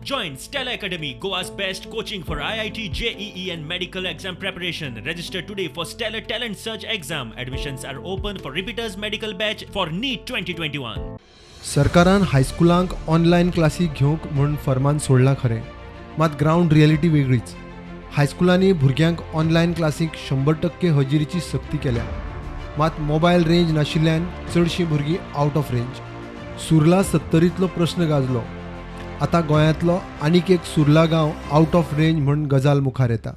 Join Stella Academy, Goa's best coaching for IIT, JEE, and medical exam preparation. Register today for Stellar Talent Search exam. Admissions are open for repeaters medical batch for NEET 2021. सरकारान हायस्कुलांक online क्लासी घेवंक म्हूण फर्मान सोडलां खरें, मात ground reality वेगळीच. हायस्कुलांनी भुरग्यांक online classic 100% हजेरीची सक्ती केल्या, मात मोबायल रेंज नाशिल्ल्यान चडशीं भुरगीं आउट ऑफ रेंज. सुर्ला सत्तरींतलो प्रस्न गाजलो, आतां गोंयांतलो आनीक एक सुर्ला गांव आउट ऑफ रेंज म्हूण गजाल मुखार येता.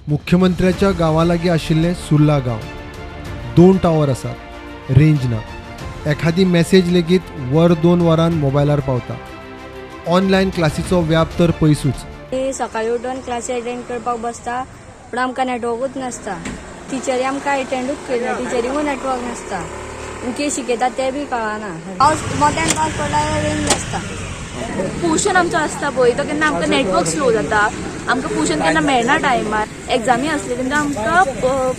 मुख्यमंत्र्याच्या गांवा लागीं आशिल्लें सुर्ला गांव, दोन टावर आसात, रेंज ना. एखादी मॅसेज लेगीत वर दोन वरान मोबायलार पावता. ऑनलायन क्लासीचो व्याप तर पयसूच. सकाळी उठून क्लासी अटेंड करपाक बसता, पूण आमकां नेटवर्कूच नासता. टिचरी आमकां एटेंडूच करिना, टिचरींकूय नेटवर्क नासता. कितें शिकयता तें बी कळना. पावस, मोट्यान पावस पडला जाल्यार रेंज नासता. पोर्शन आमचो आसता पळय, तो केन्ना आमकां नेटवर्क स्लो जाता, आमकां पोर्शन केन्ना मेळना टायमार. एग्जामी आसले तेन्ना आमकां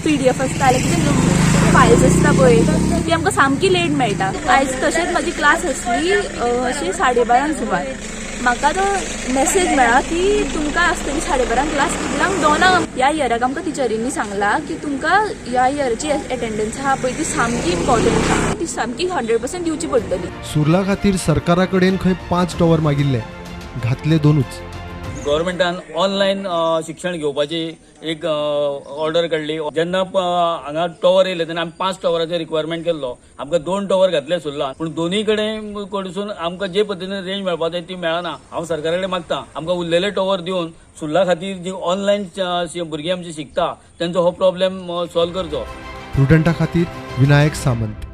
पीडीएफ आसता जाल्यार कितें फायल्स आसता पळय, ती आमकां सामकी लेट मेळटा. आयज तशेंच म्हाजी क्लास आसली अशी 12:30 सुमार म्हाका तो मेसेज मेळ्ळा की तुमकां आसतली 12:30 क्लास, कितल्यांक? 2. ह्या इयराक आमकां टिचरींनी सांगला की तुमकां ह्या इयराची एटेंडन्स आहा पळय, ती सामकी इम्पॉर्टंट आहा, ती सामकी 100% दिवची पडटली. सुर्ला खातीर सरकारा कडेन खंय पांच टॉवर मागिल्ले, घातले दोनूच. गव्हर्मेंटान ऑनलायन शिक्षण घेवपाची एक ऑर्डर काडली. जेन्ना हांगा टॉवर येयले तेन्ना आमी पांच टॉवराचे रिक्वायरमेंट केल्लो. आमकां दोन टॉवर घातले सुर्ला, पूण दोनूय कडेन कडसून आमकां जे पद्दतीन रेंज मेळपाक जाय ती मेळना. हांव सरकारा कडेन मागता, आमकां उरलेले टॉवर दिवन सुर्ला खातीर जी ऑनलायन भुरगीं आमची शिकता तेंचो हो प्रॉब्लेम सॉल्व करचो. प्रुडंटा खातीर विनायक सामंत.